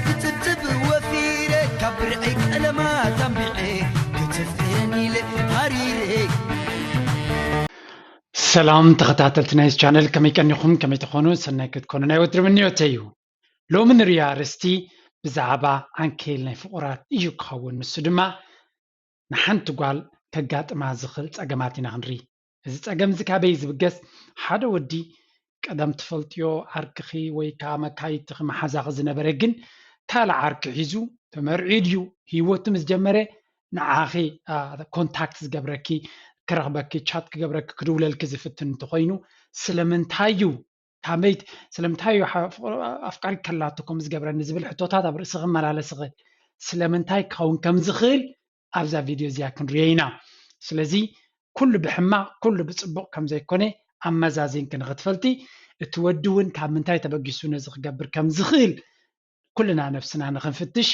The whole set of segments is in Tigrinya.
ክጽብጽብ ወፊረ ካብ ብርዒ ቀለማት ኣንቢዐ ክትፍቅረኒ ኢለ ሃሪረ። ሰላም ተኸታተልቲ ናይዚ ቻነል፣ ከመይ ቀኒኹም? ከመይ ትኾኑ? ሰናይ ክትኮኑ ናይ ወትሪ ምንዮተይ እዩ። ሎሚ ንሪኦ ኣርእስቲ ብዛዕባ ዓንኬል ናይ ፍቑራት እዩ ክኸውን። ንሱ ድማ ንሓንቲ ጓል ከጋጥማ ዝኽእል ጸገማት ኢና ክንርኢ። እዚ ጸገም እዚ ካበይ ዝብገስ? ሓደ ወዲ ቀደም ትፈልጥዮ ዓርክኺ ወይ ከዓ መካይድትኺ መሓዛኺ ዝነበረ ግን ካልእ ዓርኪ ሒዙ ተመርዒ ድዩ ህይወቱ ምስ ጀመረ ንዓኺ ኮንታክት ዝገብረኪ ክረኽበኪ ቻት ክገብረኪ ክድውለልኪ ዝፍትን እንተኾይኑ ስለምንታይ እዩ? ካመይት ስለምንታይ እዩ ኣፍቃሪ ከላቶ ከም ዝገብረኒ ዝብል ሕቶታት ኣብ ርእሲ ክመላለስ ይኽእል። ስለምንታይ ክኸውን ከም ዝኽእል ኣብዛ ቪድዮ እዚኣ ክንሪኦ ኢና። ስለዚ ኩሉ ብሕማቕ ኩሉ ብፅቡቕ ከም ዘይኮነ ኣመዛዚንኪ ንኽትፈልጢ እቲ ወዲ እውን ካብ ምንታይ ተበጊሱ ነዚ ክገብር ከም ዝኽእል ኩልና ነብስና ንኽንፍትሽ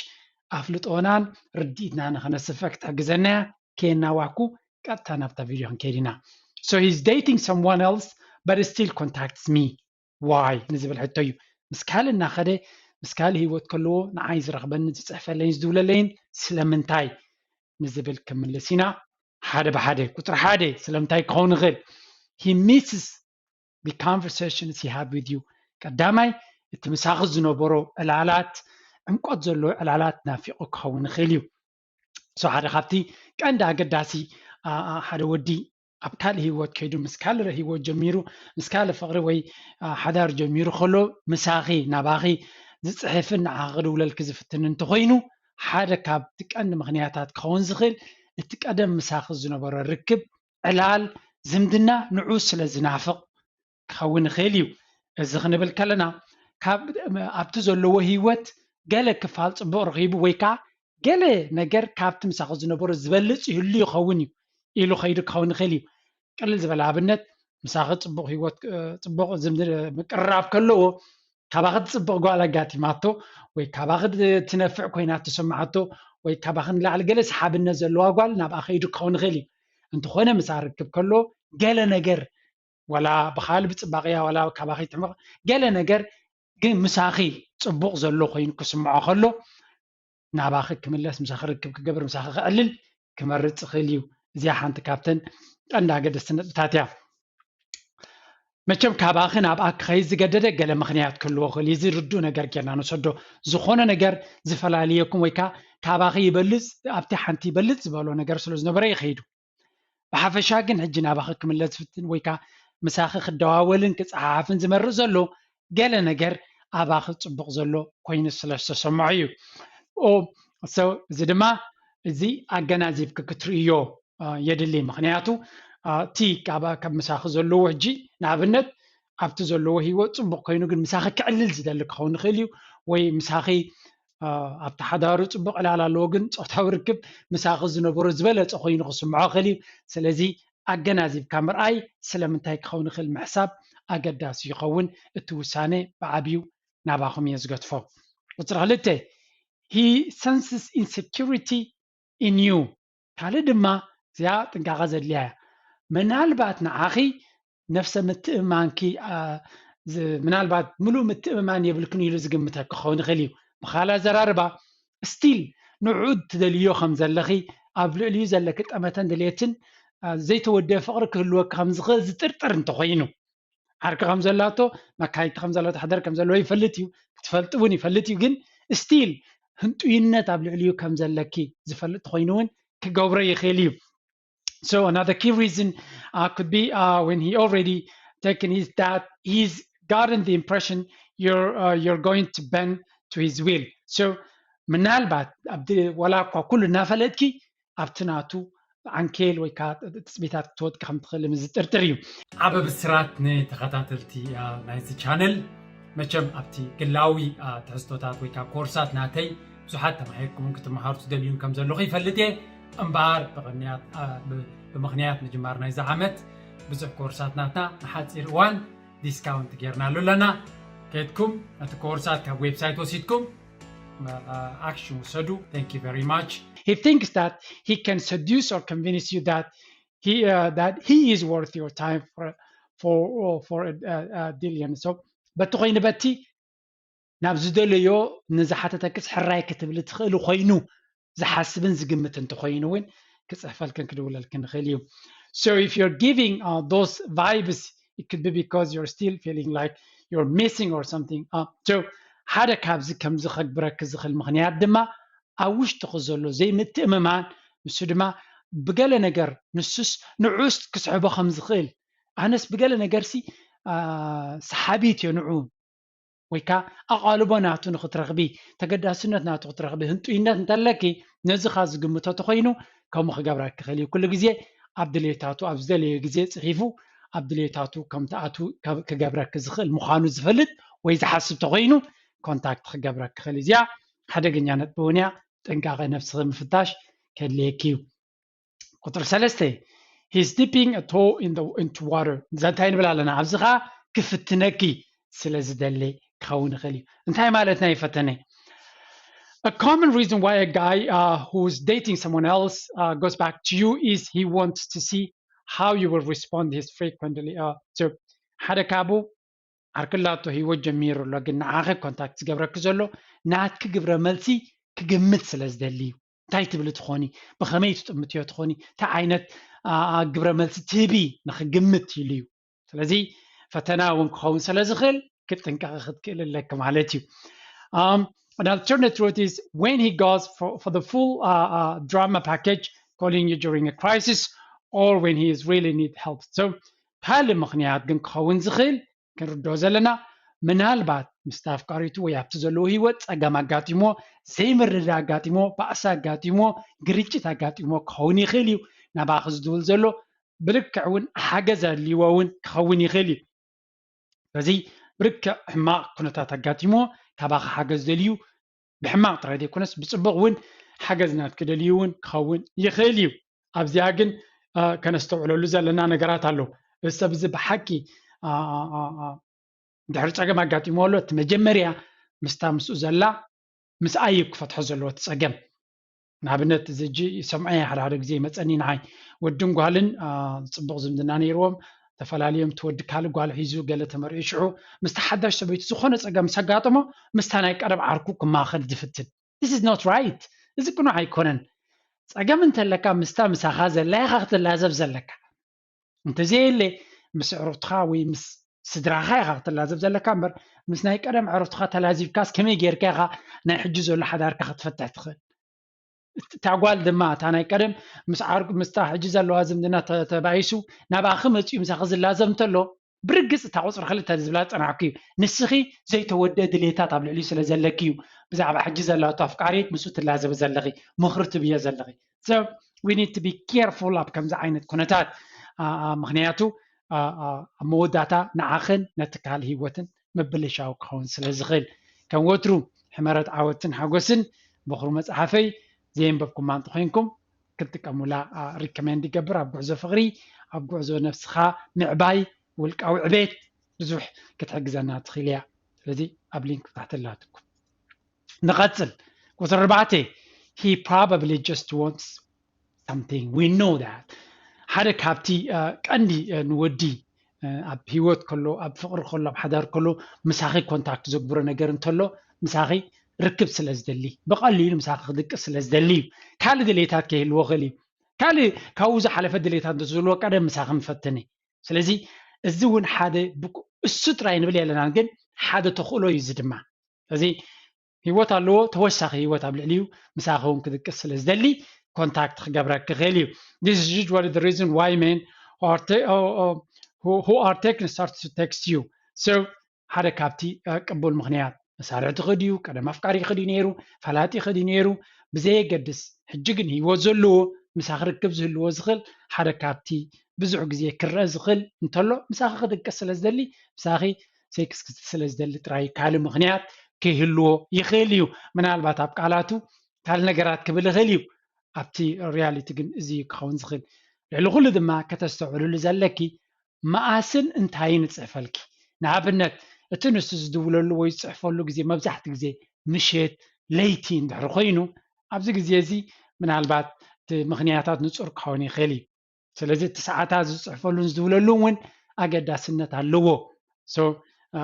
ኣፍልጦናን ርድኢትና ንኽነስፍሕ ክትሕግዘና እያ። ከየናዋኩ ቀጥታ ናብታ ቪድዮ ክንከይድ ኢና። So he's dating someone else but still contacts me. Why ንዝብል ሕቶ እዩ። ምስ ካልእ እናኸደ ምስ ካልእ ህይወት ከለዎ ንዓይ ዝረኽበኒ ዝፅሕፈለይን ዝድውለለይን ስለምንታይ ንዝብል ክምልስ ኢና። ሓደ ብሓደ ቁፅሪ ሓደ ስለምንታይ ክኸውን ይኽእል? He misses the conversations he had with you። ቀዳማይ እቲ ምሳኺ ዝነበሮ ዕላላት ዕምቆት ዘለዎ ዕላላት ናፊቑ ክኸውን ይኽእል እዩ። So ሓደ ካብቲ ቀንዲ ኣገዳሲ ሓደ ወዲ ኣብ ካልእ ህይወት ከይዱ ምስ ካልእ ህይወት ጀሚሩ ምስ ካልእ ፍቕሪ ወይ ሓዳር ጀሚሩ ከሎ ምሳኺ ናባኺ ዝፅሕፍን ንዓኺ ክድውለልኪ ዝፍትን እንተኾይኑ ሓደ ካብቲ ቀንዲ ምኽንያታት ክኸውን ዝኽእል እቲ ቀደም ምሳኺ ዝነበሮ ርክብ ዕላል ዝምድና ንዑ ስለ ዝናፍቕ ክኸውን ይኽእል እዩ። እዚ ክንብል ከለና ካብ ኣብቲ ዘለዎ ህይወት ገለ ክፋል ፅቡቕ ረኺቡ ወይ ከዓ ገለ ነገር ካብቲ ምሳኺ ዝነበሮ ዝበልፅ ይህሉ ይኸውን እዩ ኢሉ ከይዱ ክኸውን ይኽእል እዩ። ቅልል ዝበለ ኣብነት ምሳኺ ፅቡቕ ህይወት ፅቡቕ ዝምድ ምቅርራብ ከለዎ ካባኺ ትፅብቕ ጓል ኣጋጢማቶ ወይ ካባኺ ትነፍዕ ኮይና ተሰማዓቶ ወይ ካባኺ ንላዕሊ ገለ ሰሓብነት ዘለዋ ጓል ናብኣ ከይዱ ክኸውን ይኽእል እዩ። እንተኾነ ምሳ ርክብ ከሎ ገለ ነገር ዋላ ብኻልእ ብፅባቐያ ዋላ ካባኺ ትሕምቕ ገለ ነገር ግን ምሳኺ ፅቡቕ ዘሎ ኮይኑ ክስምዖ ከሎ ናባኺ ክምለስ ምሳኺ ርክብ ክገብር ምሳኺ ክዕልል ክመርፅ ይኽእል እዩ። እዚኣ ሓንቲ ካብተን ቀንዲ ኣገደስቲ ነጥብታት እያ። መቸም ካባኺ ናብኣ ክኸይድ ዝገደደ ገለ ምኽንያት ክህልዎ ይኽእል እዩ። እዚ ርዱእ ነገር ጌርና ንወሰዶ። ዝኾነ ነገር ዝፈላልየኩም ወይ ከዓ ካባኺ ይበልፅ ኣብቲ ሓንቲ ይበልፅ ዝበሎ ነገር ስለ ዝነበረ ይኸይዱ። ብሓፈሻ ግን ሕጂ ናባኺ ክምለስ ዝፍትን ወይ ከዓ ምሳኺ ክደዋወልን ክፀሓሓፍን ዝመርፅ ዘሎ ገለ ነገር ኣባኺ ፅቡቕ ዘሎ ኮይኑ ስለ ዝተሰምዖ እዩ። እዚ ድማ እዚ ኣገናዚብኪ ክትርእዮ የድሊ። ምኽንያቱ እቲ ካብ ምሳኺ ዘለዎ ሕጂ ንኣብነት ኣብቲ ዘለዎ ህይወት ፅቡቕ ኮይኑ ግን ምሳኺ ክዕልል ዝደሊ ክኸውን ይኽእል እዩ ወይ ምሳኺ ኣብቲ ሓዳሩ ፅቡቕ ዕላል ኣለዎ ግን ፆታዊ ርክብ ምሳኺ ዝነበሮ ዝበለፀ ኮይኑ ክስምዖ ይኽእል እዩ። ስለዚ ኣገናዚብካ ምርኣይ ስለምንታይ ክኸውን ይኽእል ምሕሳብ ኣገዳሲ ይኸውን። እቲ ውሳነ ብዓብዩ ናባኹም እየ ዝገትፎ። ቁፅሪ ክልተ he senses insecurity in you ካልእ ድማ እዚኣ ጥንቃቐ ዘድልያ እያ። ምናልባት ንዓኺ ነፍሰ ምትእምማንኪ ምናልባት ምሉእ ምትእምማን የብልክን ኢሉ ዝግምተኪ ክኸውን ይኽእል እዩ። ብኻልእ ኣዘራርባ ስቲል ንዕኡ ትደልዮ ከም ዘለኺ ኣብ ልዕሊኡ ዘለኪ ጠመተን ድሌትን ዘይተወደአ ፍቕሪ ክህልወኪ ከም ዝኽእል ዝጥርጥር እንተኾይኑ ዓርኪ ከም ዘላቶ መካይድቲ ከም ዘላቶ ሓዳር ከም ዘለዎ ይፈልጥ እዩ። ክትፈልጥ እውን ይፈልጥ እዩ። ግን ስቲል ህንጡይነት ኣብ ልዕሊኡ ከም ዘለኪ ዝፈልጥ ተኾይኑ እውን ክገብሮ ይኽእል እዩ። So another key reason uh, could be uh, when he already taken is that he's gotten the impression you're uh, you're going to bend to his will. So ምናልባት ኣብቲ ወላ እኳ ኩሉ እናፈለጥኪ ኣብቲ ናቱ ዓንኬል ወይ ከዓ ትፅቢታት ክትወድቂ ከም ትኽእል ምዝጥርጥር እዩ። ዓበ ብስራት ንተኸታተልቲ ናይዚ ቻነል። መቸም ኣብቲ ግላዊ ትሕዝቶታት ወይ ከዓ ኮርሳት ናተይ ብዙሓት ተማሂርኩምን ክትመሃሩ ትደልዩን ከም ዘለኹ ይፈልጥ እየ። እምበኣር ብቕንያት ብምኽንያት ምጅማር ናይዚ ዓመት ብዙሕ ኮርሳት ናትና ንሓፂር እዋን ዲስካውንት ጌርናሉ ኣለና። ከድኩም ነቲ ኮርሳት ካብ ዌብሳይት ወሲድኩም ኣክሽን ውሰዱ። Thank you very much. He thinks that he can seduce or convince you that he uh, that he is worth your time for for for a, a, a dillion. So በቲ ኮይኑ በቲ ናብ ዝደለዮ ንዝሓተተክስ ሕራይ ክትብሊ ትኽእሊ ኮይኑ ዝሓስብን ዝግምት እንተኮይኑ እውን ክፅሕፈልክን ክድውለልክን ንኽእል እዩ። So if you're giving uh, those vibes, it could be because you're still feeling like you're missing or something. Uh, so ሓደ ካብዚ ከምዚ ከግብረኪ ዝኽእል ምኽንያት ድማ ኣብ ውሽጥኺ ዘሎ ዘይምትእምማን፣ ንሱ ድማ ብገለ ነገር ንሱስ ንዑስ ክስሕቦ ከም ዝኽእል፣ ኣነስ ብገለ ነገርሲ ሰሓቢት እዮ ንዑ ወይ ከዓ ኣቓልቦ ናቱ ንክትረኽቢ፣ ተገዳስነት ናቱ ክትረኽቢ ህንጡይነት እንተለኪ፣ ነዚ ካ ዝግምቶ ተኮይኑ ከምኡ ክገብረኪ ክእል እዩ። ኩሉ ግዜ ኣብ ድሌታቱ ኣብ ዝደለዮ ግዜ ጽሒፉ ኣብ ድሌታቱ ከምቲ ኣቱ ክገብረኪ ዝኽእል ምዃኑ ዝፈልጥ ወይ ዝሓስብ ተኮይኑ ኮንታክት ክገብረኪ ክእል። እዚኣ ሓደገኛ ነጥቢ እውን እያ። ጥንቃቐ ነብስኺ ምፍታሽ ከድልየኪ እዩ። ቁፅሪ ሰለስተ he's dipping a toe in the into water። እዛ እንታይ ንብል ኣለና? ኣብዚ ከዓ ክፍትነኪ ስለ ዝደሊ ክኸውን ይኽእል እዩ። እንታይ ማለት ናይ ፈተነ? A common reason why a guy uh, who's dating someone else uh, goes back to you is he wants to see how you will respond his frequently uh, so ሓደ ካብኡ ዓርክላቶ ህይወት ጀሚሩ ኣሎ፣ ግን ንዓኺ ኮንታክት ዝገብረኪ ዘሎ ናትኪ ግብረ መልሲ ክግምት ስለ ዝደሊ እዩ። እንታይ ትብሊ ትኾኒ? ብኸመይ ትጥምትዮ ትኾኒ? እንታይ ዓይነት ግብረ መልሲ ትህቢ ንክግምት ኢሉ እዩ። ስለዚ ፈተና እውን ክኸውን ስለ ዝኽእል ክትጥንቀቂ ክትክእል ኣለኪ ማለት እዩ። Um, an alternate route is when he goes for, for the full uh, uh, drama package, calling you during a crisis or when he is really need help. So ካልእ ምኽንያት ግን ክኸውን ዝኽእል ክንርድኦ ዘለና ምናልባት ምስቲ ኣፍቃሪቱ ወይ ኣብቲ ዘለዎ ህይወት ፀገም ኣጋጢሞ ዘይምርድዳእ ኣጋጢሞ ባእሲ ኣጋጢሞ ግርጭት ኣጋጢሞ ክኸውን ይኽእል እዩ። ናባኺ ዝድውል ዘሎ ብልክዕ እውን ሓገዝ ኣድልይዎ እውን ክኸውን ይኽእል እዩ። ስለዚ ብርክዕ ሕማቕ ኩነታት ኣጋጢሞ ካባኻ ሓገዝ ደልዩ ብሕማቕ ጥራይ ዘይኮነስ ብፅቡቕ እውን ሓገዝ ናትኪ ደልዩ እውን ክኸውን ይኽእል እዩ። ኣብዚኣ ግን ከነስተውዕለሉ ዘለና ነገራት ኣሎ። እዚ ሰብ እዚ ብሓቂ ድሕሪ ፀገም ኣጋጢሞ ኣሎ፣ እቲ መጀመርያ ምስታ ምስኡ ዘላ ምስኣ እዩ ክፈትሖ ዘለዎ እቲ ፀገም። ንኣብነት እዚ ሕጂ ይሰምዖ እየ፣ ሓደ ሓደ ግዜ ይመፀኒ ንዓይ። ወድን ጓልን ፅቡቕ ዝምድና ነይርዎም፣ ተፈላለዮም፣ እቲ ወዲ ካልእ ጓል ሒዙ ገለ ተመርዒ ሽዑ ምስቲ ሓዳሽ ሰበይቲ ዝኾነ ፀገም ምስ ኣጋጠሞ ምስታ ናይ ቀደም ዓርኩ ክማኸል ዝፍትን። This is not right። እዚ ቅኑዕ ኣይኮነን። ፀገም እንተለካ ምስታ ምሳኻ ዘላ ኢኻ ክትላዘብ ዘለካ። እንተዘየለ ምስ ዕሩትኻ ወይ ምስ ስድራኻ ኢኻ ክትላዘብ ዘለካ እምበር ምስ ናይ ቀደም ዕሩትኻ ተላዚብካስ ከመይ ጌርካ ኢኻ ናይ ሕጂ ዘሎ ሓዳርካ ክትፈትሕ ትኽእል? እታ ጓል ድማ እታ ናይ ቀደም ምስ ዓርኩ ምስታ ሕጂ ዘለዋ ዝምድና ተባይሱ ናባኺ መፂኡ ምሳኺ ዝላዘብ እንተሎ ብርግፅ እታ ቁፅሪ ክልተ ዝብላ ዝፀናሕኩ እዩ። ንስኺ ዘይተወደ ድሌታት ኣብ ልዕሊኡ ስለ ዘለኪ እዩ። ብዛዕባ ሕጂ ዘላቶ ኣፍቃሪት ምስኡ ትላዘቢ ዘለኺ ምኽሪ ትብዮ ዘለኺ። So we need to be careful ኣብ ከምዚ ዓይነት ኩነታት፣ ምክንያቱ ኣብ መወዳእታ ንዓኽን ነቲ ካልእ ህይወትን ምብልሻው ክኸውን ስለ ዝኽእል። ከም ወትሩ ሕመረት ዓወትን ሓጎስን። በኹሪ መፅሓፈይ ዘየንበብኩማ እንተኮይንኩም ክትጥቀሙላ ሪኮሜንድ ይገብር። ኣብ ጉዕዞ ፍቕሪ፣ ኣብ ጉዕዞ ነብስኻ ምዕባይ፣ ውልቃዊ ዕቤት ብዙሕ ክትሕግዘና ትኽእል እያ። ስለዚ ኣብ ሊንክ ታሕቲ ኣላትኩም። ንቐፅል። ቁፅሪ ኣርባዕተ he probably just wants something we know that ሓደ ካብቲ ቀንዲ ንወዲ ኣብ ህይወት ከሎ ኣብ ፍቕሪ ከሎ ኣብ ሓዳር ከሎ ምሳኺ ኮንታክት ዘግብሮ ነገር እንተሎ ምሳኺ ርክብ ስለ ዝደሊ ብቐሊሉ ምሳኺ ክድቅስ ስለ ዝደሊ እዩ። ካልእ ድሌታት ከይህልዎ ክእል እዩ። ካልእ ካብኡ ዝሓለፈ ድሌታት እንተዝህልዎ ቀደም ምሳኺ ምፈተነ። ስለዚ እዚ እውን ሓደ እሱ ጥራይ ንብል የለናን፣ ግን ሓደ ተኽእሎ እዩ። እዚ ድማ እዚ ህይወት ኣለዎ፣ ተወሳኺ ህይወት ኣብ ልዕሊኡ ምሳኺ እውን ክድቅስ ስለ ዝደሊ ኮንታክት ክገብረኪ ክእል እዩ። This is usually the reason why men who are, who, who are taken start to text you. So ሓደ ካብቲ ቅቡል ምኽንያት መሳርሕቲ ክድዩ ቀደም ኣፍቃሪ ክድዩ ነይሩ፣ ፈላጢ ክድዩ ነይሩ፣ ብዘየገድስ ሕጂ ግን ህይወት ዘለዎ ምሳኺ ርክብ ዝህልዎ ዝኽእል ሓደ ካብቲ ብዙሕ ግዜ ክረአ ዝኽእል እንተሎ ምሳኺ ክድቅስ ስለ ዝደሊ ምሳኺ ሴክስ ስለ ዝደሊ ጥራይ ካልእ ምኽንያት ክህልዎ ይኽእል እዩ። ምናልባት ኣብ ቃላቱ ካልእ ነገራት ክብል ይኽእል እዩ። ኣብቲ ሪያሊቲ ግን እዚ ክኸውን ዝኽእል። ልዕሊ ኩሉ ድማ ከተስተውዕልሉ ዘለኪ መኣስን እንታይን ይፅሕፈልኪ። ንኣብነት እቲ ንሱ ዝድውለሉ ወይ ዝፅሕፈሉ ግዜ መብዛሕቲ ግዜ ምሸት ለይቲ እንድሕር ኮይኑ ኣብዚ ግዜ እዚ ምናልባት እቲ ምኽንያታት ንፁር ክኸውን ይኽእል እዩ። ስለዚ እቲ ሰዓታት ዝፅሕፈሉን ዝድውለሉን እውን ኣገዳስነት ኣለዎ።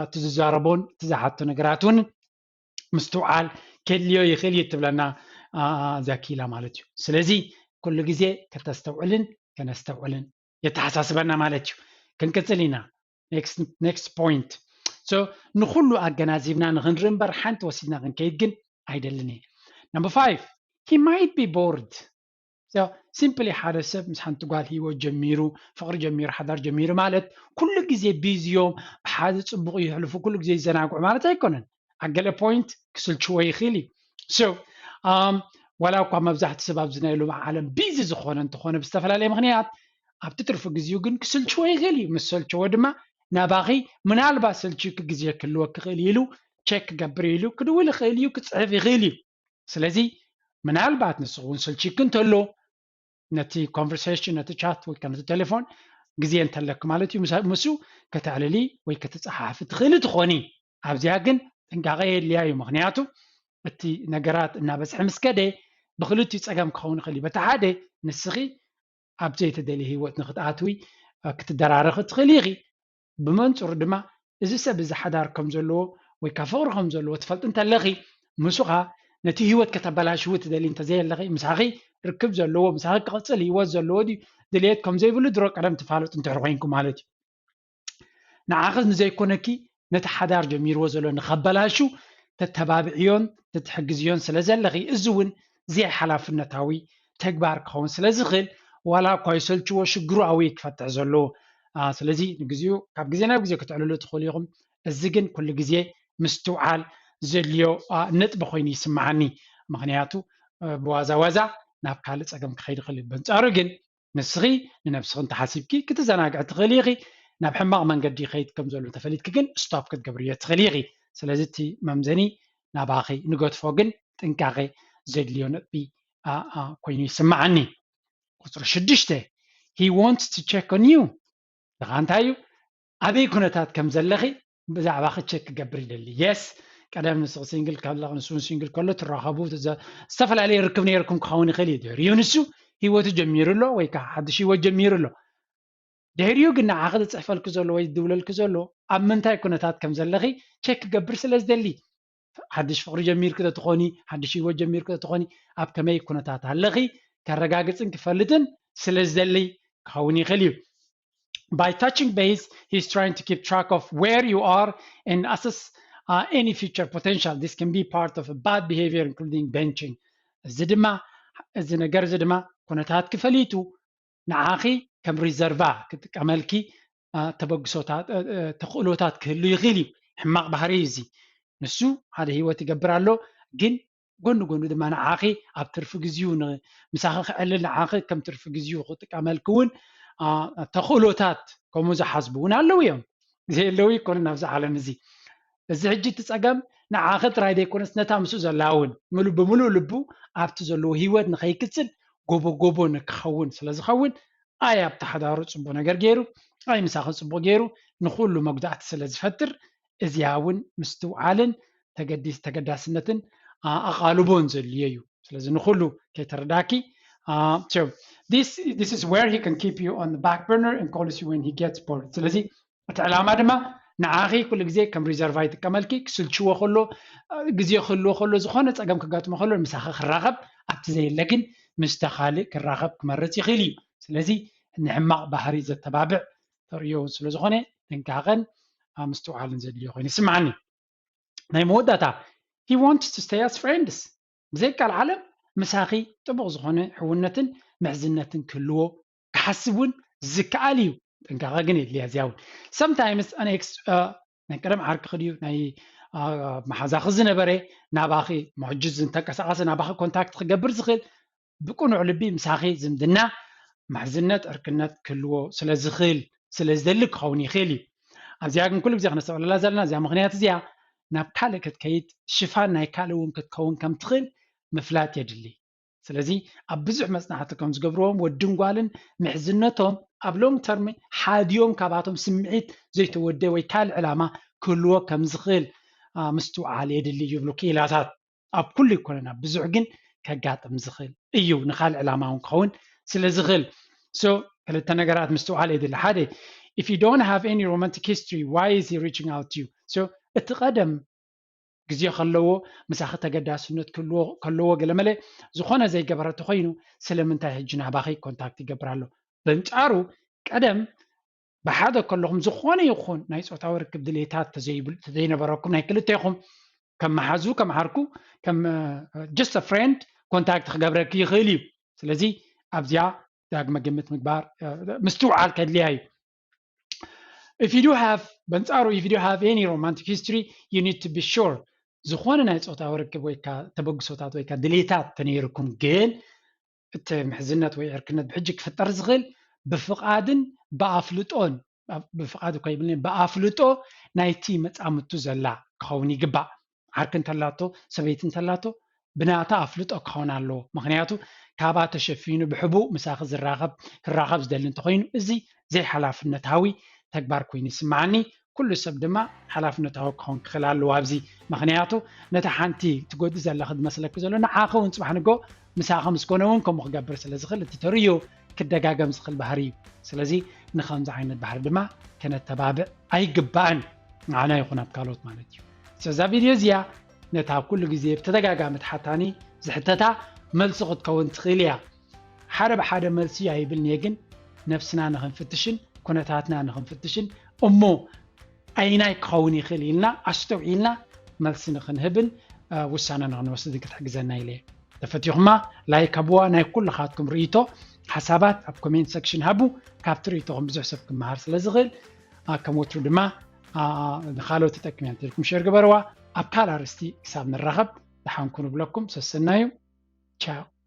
እቲ ዝዛረቦን እቲ ዝሓቶ ነገራት እውን ምስትውዓል ከድልዮ ይኽእል እዩ ትብለና እዛ ኪላ ማለት እዩ። ስለዚ ኩሉ ግዜ ከተስተውዕልን ከነስተውዕልን የተሓሳስበና ማለት እዩ። ክንቅፅል ኢና። Next point. So ንኩሉ ኣገናዚብና ንክንርኢ እምበር ሓንቲ ወሲድና ክንከይድ ግን ኣይደልን እየ። Number five, he might be bored. So simply ሓደ ሰብ ምስ ሓንቲ ጓል ህይወት ጀሚሩ፣ ፍቕሪ ጀሚሩ፣ ሓዳር ጀሚሩ ማለት ኩሉ ግዜ ቢዚ እዮም፣ ብሓደ ፅቡቕ የሕልፉ፣ ኩሉ ግዜ ይዘናግዑ ማለት ኣይኮነን። ኣብ ገለ ፖይንት ክስልችዎ ይኽእል እዩ። So ዋላ እኳ መብዛሕትኡ ሰብ ኣብዚ ናይ ሎሚ ዓለም ቢዚ ዝኾነ እንተኾነ ብዝተፈላለየ ምኽንያት ኣብቲ ትርፊ ግዜኡ ግን ክስልችዎ ይኽእል እዩ። ምስ ሰልችዎ ድማ ናባኺ ምናልባት ሰልችዩኪ ግዜ ክህልወኪ ይኽእል እዩ ኢሉ ቸክ ክገብር ኢሉ ክድውል ይኽእል እዩ፣ ክፅሕፍ ይኽእል እዩ። ስለዚ ምናልባት ንስኺ እውን ሰልችዩኪ እንተሎ ነቲ ኮንቨርሴሽን፣ ነቲ ቻት ወይ ከዓ ነቲ ቴሌፎን ግዜ እንተለኪ ማለት እዩ፣ ምስ- ምስኡ ከተዕልሊ ወይ ከተፀሓሕፊ ትኽእሊ ትኾኒ። ኣብዚኣ ግን ጥንቃቐ የድልያ እዩ። ምኽንያቱ እቲ ነገራት እናበዝሐ ምስ ከደ ብክልቲኡ ፀገም ክኸውን ይኽእል እዩ። በቲ ሓደ ንስኺ ኣብ ዘይተደልየ ህይወት ንክትኣትዊ ክትደራረኺ ትኽእሊ ኢኺ። ብመንፅሩ ድማ እዚ ሰብ እዚ ሓዳር ከም ዘለዎ ወይ ከዓ ፍቕሪ ከም ዘለዎ ትፈልጢ እንተለኺ፣ ምስኻ ነቲ ህይወት ከተበላሽዊ ትደሊ እንተዘየለኺ፣ ምሳኺ ርክብ ዘለዎ፣ ምሳኺ ክቕፅል ህይወት ዘለዎ ድዩ ድልየት ከም ዘይብሉ ድሮ ቀደም ትፋለጡ እንድሕር ኮይንኩም ማለት እዩ። ንዓኺ ንዘይኮነኪ ነቲ ሓዳር ጀሚርዎ ዘሎ ንኸበላሹ ተተባብዕዮን ተትሕግዝዮን ስለ ዘለኺ፣ እዚ እውን ዘይሓላፍነታዊ ተግባር ክኸውን ስለ ዝኽእል፣ ዋላ እኳ ይሰልችዎ፣ ሽግሩ ኣብኡ እዩ ክፈትሕ ዘለዎ። ስለዚ ንግዚኡ ካብ ግዜ ናብ ግዜ ክትዕልሉ ትኽእሉ ኢኹም። እዚ ግን ኩሉ ግዜ ምስትውዓል ዘድልዮ ነጥቢ ኮይኑ ይስምዓኒ። ምኽንያቱ ብዋዛ ዋዛ ናብ ካልእ ፀገም ክኸይድ ይኽእል እዩ። በንፃሩ ግን ንስኺ ንነብስኺ እንተሓሲብኪ ክትዘናግዒ ትኽእሊ ኢኺ። ናብ ሕማቕ መንገዲ ይኸይድ ከም ዘሎ እንተፈሊጥኪ ግን ስቶፕ ክትገብርዮ ትኽእሊ ኢኺ። ስለዚ እቲ መምዘኒ ናባኺ ንገድፎ ግን ጥንቃቐ ዘድልዮ ነጥቢ ኮይኑ ይስምዓኒ። ቁፅሪ ሽዱሽተ, he wants to check on you. ደኻ እንታይ እዩ? ኣበይ ኩነታት ከም ዘለኺ ብዛዕባኺ ቸክ ክገብር ይደሊ። የስ፣ ቀደም ንስኺ ሲንግል ከለኺ ንሱ እውን ሲንግል ከሎ ትራኸቡ፣ ዝተፈላለዩ ርክብ ነይርኩም ክኸውን ይኽእል እዩ። ድሕሪኡ ንሱ ህይወቱ ጀሚሩ ኣሎ ወይ ከዓ ሓድሽ ህይወት ጀሚሩ ኣሎ። ድሕሪኡ ግን ንዓኺ ዝፅሕፈልኪ ዘሎ ወይ ዝድውለልኪ ዘሎ ኣብ ምንታይ ኩነታት ከም ዘለኺ ቸክ ክገብር ስለ ዝደሊ፣ ሓድሽ ፍቕሪ ጀሚርኪ ተትኾኒ፣ ሓድሽ ህይወት ጀሚርኪ ተትኾኒ፣ ኣብ ከመይ ኩነታት ኣለኺ ከረጋግፅን ክፈልጥን ስለ ዝደሊ ክኸውን ይኽእል እዩ። By touching base, he's trying to keep track of where you are and assess uh, any future potential. This can be part of a bad behavior, including benching. እዚ ድማ እዚ ነገር እዚ ድማ ኩነታትኪ ፈሊጡ ንዓኺ ከም ሪዘርቫ ክጥቀመልኪ ተበግሶታት ተኽእሎታት ክህሉ ይኽእል እዩ። ሕማቕ ባህሪ እዩ እዚ። ንሱ ሓደ ህይወት ይገብር ኣሎ፣ ግን ጎኒ ጎኒ ድማ ንዓኺ ኣብ ትርፊ ግዜኡ ምሳኺ ክዕልል ንዓኺ ከም ትርፊ ግዜኡ ክጥቀመልኪ እውን ተኽእሎታት ከምኡ ዝሓስቡ እውን ኣለዉ እዮም። ዘየለዉ ኣይኮኑን ኣብዚ ዓለም እዚ። እዚ ሕጂ እቲ ፀገም ንዓኺ ጥራይ ዘይኮነስ ነታ ምስኡ ዘላ እውን ምሉ ብምሉእ ልቡ ኣብቲ ዘለዎ ህይወት ንኸይቅፅል ጎቦ ጎቦ ንክኸውን ስለ ዝኸውን ኣይ ኣብቲ ሓዳሩ ፅቡቕ ነገር ገይሩ ኣይ ምሳኺ ፅቡቕ ገይሩ ንኩሉ መጉዳእቲ ስለ ዝፈጥር እዚኣ እውን ምስትውዓልን ተገዳስነትን ኣቓልቦን ዘድልዮ እዩ። ስለዚ ንኩሉ ከይተረዳኪ this is where he can keep you on the back burner and calls you when he gets bored. ስለዚ እቲ ዕላማ ድማ ንዓኺ ኩሉ ግዜ ከም ሪዘርቫ ይጥቀመልኪ። ክስልችዎ ከሎ፣ ግዜ ክህልዎ ከሎ፣ ዝኾነ ፀገም ክጋጥሞ ከሎ ምሳኺ ክራኸብ፣ ኣብቲ ዘየለ ግን ምስተ ካልእ ክራኸብ ክመርፅ ይኽእል እዩ። ስለዚ ንሕማቕ ባህሪ ዘተባብዕ ተርእዮ እውን ስለዝኾነ ጥንቃቐን ምስትውዓልን ዘድልዮ ኮይኑ ይስምዓኒ። ናይ መወዳእታ he wants to stay as friends. ብዘይቃል ዓለም ምሳኺ ጥቡቕ ዝኾነ ሕውነትን ምሕዝነትን ክህልዎ ክሓስብ እውን ዝከኣል እዩ። ጥንቃቐ ግን የድልያ እዚኣ እውን። Sometimes an ex ናይ ቀደም ዓርክኺ ድዩ ናይ መሓዛኺ ዝነበረ ናባኺ መሕጂ ዝተንቀሳቐሰ ናባኺ ኮንታክት ክገብር ዝኽእል ብቅኑዕ ልቢ ምሳኺ ዝምድና ምሕዝነት ዕርክነት ክህልዎ ስለ ዝኽእል ስለ ዝደሊ ክኸውን ይኽእል እዩ። ኣብዚኣ ግን ኩሉ ግዜ ክነስተውዕለላ ዘለና እዚኣ ምኽንያት እዚኣ ናብ ካልእ ክትከይድ ሽፋን ናይ ካልእ እውን ክትከውን ከም ትኽእል ምፍላጥ የድሊ። ስለዚ ኣብ ብዙሕ መፅናዕቲ ከም ዝገብርዎም ወድን ጓልን ምሕዝነቶም ኣብ ሎንግ ተርም ሓዲኦም ካባቶም ስምዒት ዘይተወደ ወይ ካልእ ዕላማ ክህልዎ ከም ዝኽእል ምስትውዓል የድሊ ይብሉ ክኢላታት። ኣብ ኩሉ ኣይኮነን ኣብ ብዙሕ ግን ከጋጥም ዝኽእል እዩ። ንኻልእ ዕላማ እውን ክኸውን ስለ ዝኽእል so ክልተ ነገራት ምስትውዓል የድሊ። ሓደ, if you don't have any romantic history, why is he reaching out to you? So እቲ ቀደም ግዜ ከለዎ፣ ምሳኺ ተገዳስነት ክህልዎ ከለዎ፣ ገለመለ ዝኾነ ዘይገበረ ተኾይኑ ስለምንታይ ሕጂ ናባኺ ኮንታክት ይገብር ኣሎ? በንጻሩ ቀደም ብሓደ ከለኹም ዝኾነ ይኹን ናይ ጾታዊ ርክብ ድሌታት ተዘይብል-፣ ተዘይነበረኩም ናይ ክልቴኹም ከም መሓዙ፣ ከም ዓርኩ፣ ከም just a friend ኮንታክት ክገብረኪ ይኽእል እዩ። ስለዚ ኣብዚኣ ዳግመ ግምት ምግባር ምስትውዓል ከድልያ እዩ። If you do have በንጻሩ if you do have any romantic history, you need to be sure ዝኾነ ናይ ጾታዊ ርክብ ወይ ከዓ ተበግሶታት ወይ ከዓ ድሌታት ተነይርኩም ግን እቲ ምሕዝነት ወይ ዕርክነት ብሕጂ ክፍጠር ዝኽእል ብፍቓድን ብኣፍልጦን፣ ብፍቓድ እኳ ይብልን፣ ብኣፍልጦ ናይቲ መጻምቱ ዘላ ክኸውን ይግባእ። ዓርኪ እንተላቶ፣ ሰበይቲ እንተላቶ፣ ብናታ ኣፍልጦ ክኸውን ኣለዎ። ምኽንያቱ ካብኣ ተሸፊኑ ብሕቡእ ምሳኺ ዝራኸብ፣ ክራኸብ ዝደሊ እንተኾይኑ፣ እዚ ዘይሓላፍነታዊ ተግባር ኮይኑ ይስምዓኒ። ኩሉ ሰብ ድማ ሓላፍነታዊ ክኸውን ክኽእል ኣለዎ ኣብዚ። ምኽንያቱ ነታ ሓንቲ ትጎዲ ዘለኺ ዝመስለኪ ዘሎ ንዓኺ እውን ጽባሕ ንጎ ምሳኺ ምስ ኮነ እውን ከምኡ ክገብር ስለ ዝኽእል እቲ ተርእዮ ክደጋገም ዝኽእል ባህሪ እዩ። ስለዚ ንኸምዚ ዓይነት ባህሪ ድማ ከነተባብዕ ኣይግባእን፣ ንዓና ይኹን ኣብ ካልኦት ማለት እዩ። ስለዛ ቪድዮ እዚኣ ነታ ኩሉ ግዜ ብተደጋጋሚ ትሓታኒ ዝሕተታ መልሲ ክትከውን ትኽእል እያ። ሓደ ብሓደ መልሲ ኣይብልን እየ፣ ግን ነብስና ንኽንፍትሽን ኩነታትና ንኽንፍትሽን እሞ ኣይናይ ክኸውን ይኽእል ኢልና ኣስተውዒልና መልሲ ንኽንህብን ውሳነ ንኽንወስድን ክትሕግዘና ኢለ እየ። ተፈቲኹማ ላይክ ሃብዋ። ናይ ኩልኻትኩም ርእይቶ ሓሳባት ኣብ ኮሜንት ሰክሽን ሃቡ። ካብቲ ርእይቶኹም ብዙሕ ሰብ ክመሃር ስለ ዝኽእል ከም ወትሩ ድማ ንኻልኦት ትጠቅም እያ እንተልኩም ሸር ግበርዋ። ኣብ ካልእ ኣርእስቲ ክሳብ ንራኸብ ደሓን ኩኑ ብለኩም ሰሰናዩ። ቻው።